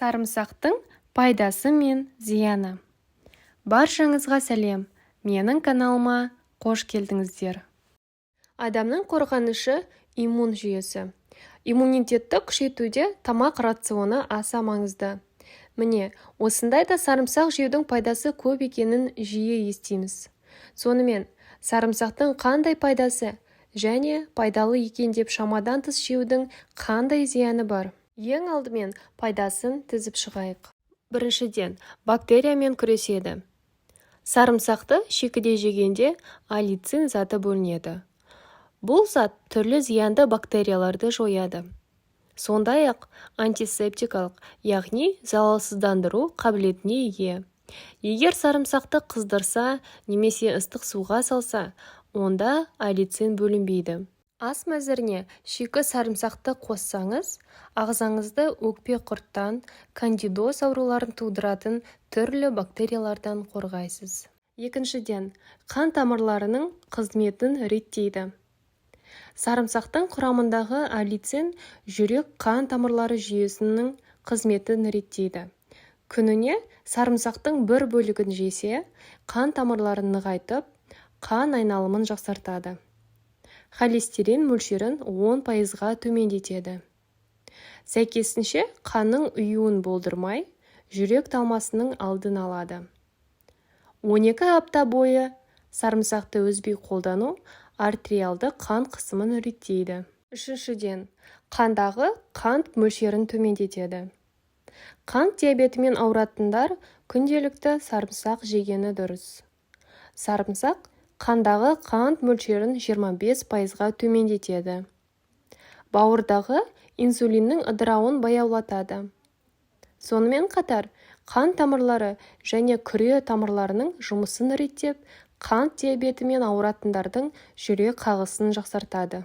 Сарымсақтың пайдасы мен зияны. Баршаңызға сәлем! Менің каналыма қош келдіңіздер! Адамның қорғанышы – иммун жүйесі. Иммунитетті күшейтуде тамақ рационы аса маңызды. Міне, осындайда сарымсақ жеудің пайдасы көп екенін жиі естиміз. Сонымен, сарымсақтың қандай пайдасы және пайдалы екен деп шамадан тыс жеудің қандай зияны бар? Ең алдымен пайдасын тізіп шығайық. Біріншіден, бактериямен күреседі. Сарымсақты шикідей жегенде аллицин заты бөлінеді. Бұл зат түрлі зиянды бактерияларды жояды. Сондай-ақ антисептикалық, яғни залалсыздандыру қабілетіне ие. Егер сарымсақты қыздырса немесе ыстық суға салса, онда аллицин бөлінбейді. Ас мәзіріне шикі сарымсақты қоссаңыз, ағзаңызды өкпе құрттан, кандидоз ауруларын тудыратын түрлі бактериялардан қорғайсыз. Екіншіден, қан тамырларының қызметін реттейді. Сарымсақтың құрамындағы аллицин жүрек-қан тамырлары жүйесінің қызметін реттейді. Күніне сарымсақтың бір бөлігін жесе, қан тамырларын нығайтып, қан айналымын жақсартады. Холестерин мөлшерін 10%-ға төмендетеді. Сәйкесінше, қанның ұюын болдырмай, жүрек талмасының алдын алады. 12 апта бойы сарымсақты үзбей қолдану артериалды қан қысымын реттейді. Үшіншіден, қандағы қант мөлшерін төмендетеді. Қант диабетімен ауыратындар күнделікті сарымсақ жегені дұрыс. Сарымсақ қандағы қант мөлшерін 25%-ға төмендетеді. Бауырдағы инсулиннің ыдырауын баяулатады. Сонымен қатар, қан тамырлары және күре тамырларының жұмысын реттеп, қант диабетімен ауыратындардың жүрек қағысын жақсартады.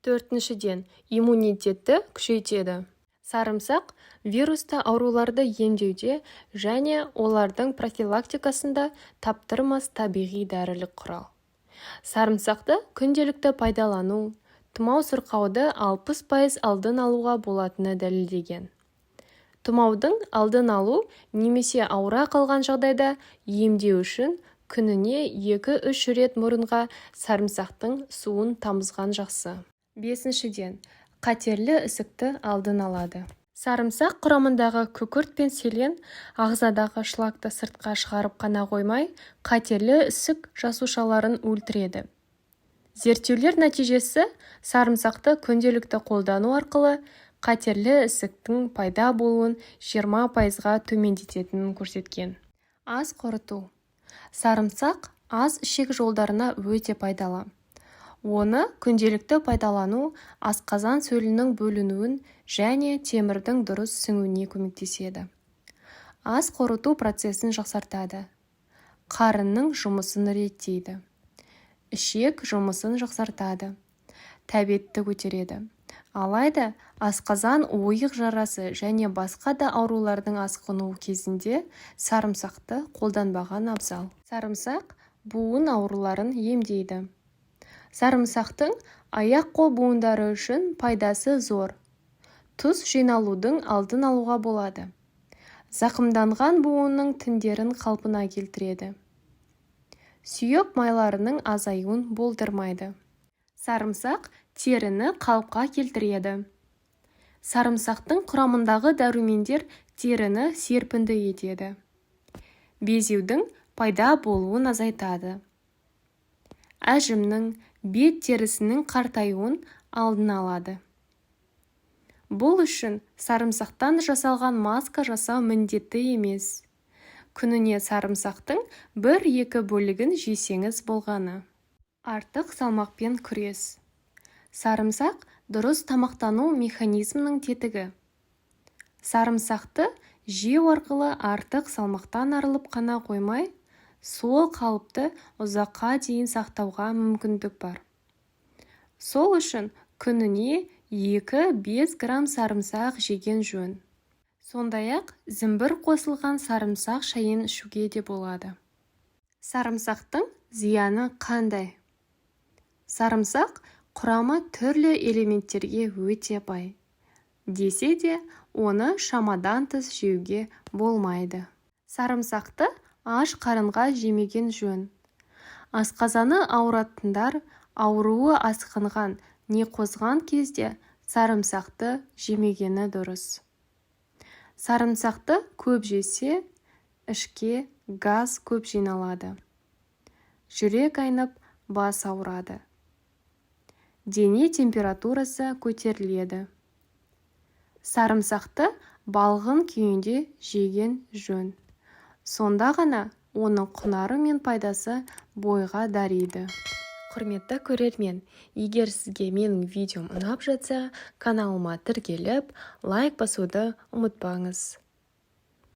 Төртіншіден, иммунитетті күшейтеді. Сарымсақ вирусты ауруларды емдеуде және олардың профилактикасында таптырмас табиғи дәрілік құрал. Сарымсақты күнделікті пайдалану тұмау сырқауды 60% алдын алуға болатыны дәлелденген. Тұмаудың алдын алу немесе ауыра қалған жағдайда емдеу үшін күніне 2-3 рет мұрынға сарымсақтың суын тамызған жақсы. Бесіншіден, қатерлі ісікті алдын алады. Сарымсақ құрамындағы күкірт пен селен ағзадағы шлакты сыртқа шығарып қана қоймай, қатерлі ісік жасушаларын өлтіреді. Зерттеулер нәтижесі сарымсақты күнделікті қолдану арқылы қатерлі ісіктің пайда болуын 20%-ға төмендететінін көрсеткен. Ас қорыту. Сарымсақ ас ішек жолдарына өте пайдалы. Оны күнделікті пайдалану асқазан сөлінің бөлінуін және темірдің дұрыс сіңуіне көмектеседі. Ас қорыту процесін жақсартады. Қарынның жұмысын реттейді. Ішек жұмысын жақсартады. Тәбетті көтереді. Алайда асқазан ойық жарасы және басқа да аурулардың асқынуы кезінде сарымсақты қолданбаған абзал. Сарымсақ буын ауруларын емдейді. Сарымсақтың аяқ-қол буындары үшін пайдасы зор. Тұз жиналудың алдын алуға болады. Зақымданған буынның тіндерін қалпына келтіреді. Сүйек майларының азаюын болдырмайды. Сарымсақ теріні қалыпқа келтіреді. Сарымсақтың құрамындағы дәрумендер теріні серпінді етеді. Безеудің пайда болуын азайтады. Әжімнің, бет терісінің қартаюын алдын алады. Бұл үшін сарымсақтан жасалған маска жасау міндетті емес. Күніне сарымсақтың бір-екі бөлігін жесеңіз болғаны. Артық салмақпен күрес. Сарымсақ дұрыс тамақтану механизмінің тетігі. Сарымсақты жеу арқылы артық салмақтан арылып қана қоймай, сол қалыпты ұзаққа дейін сақтауға мүмкіндік бар. Сол үшін күніне 2-5 грамм сарымсақ жеген жөн. Сондай-ақ зімбір қосылған сарымсақ шайын ішуге де болады. Сарымсақтың зияны қандай? Сарымсақ құрамы түрлі элементтерге өте бай. Десе де, Оны шамадан тыс жеуге болмайды. Сарымсақты аш қарынға жемеген жөн. Асқазаны ауыратындар ауруы асқынған не қозған кезде сарымсақты жемегені дұрыс. Сарымсақты көп жесе, ішке газ көп жиналады. Жүрек айнып, бас ауырады. Дене температурасы көтеріледі. Сарымсақты балғын күйінде жеген жөн. Сонда ғана оның құнары мен пайдасы бойға дариды. Құрметті көрермен, егер сізге менің видеом ұнап жатса, каналыма тіркеліп, лайк басуды ұмытпаңыз.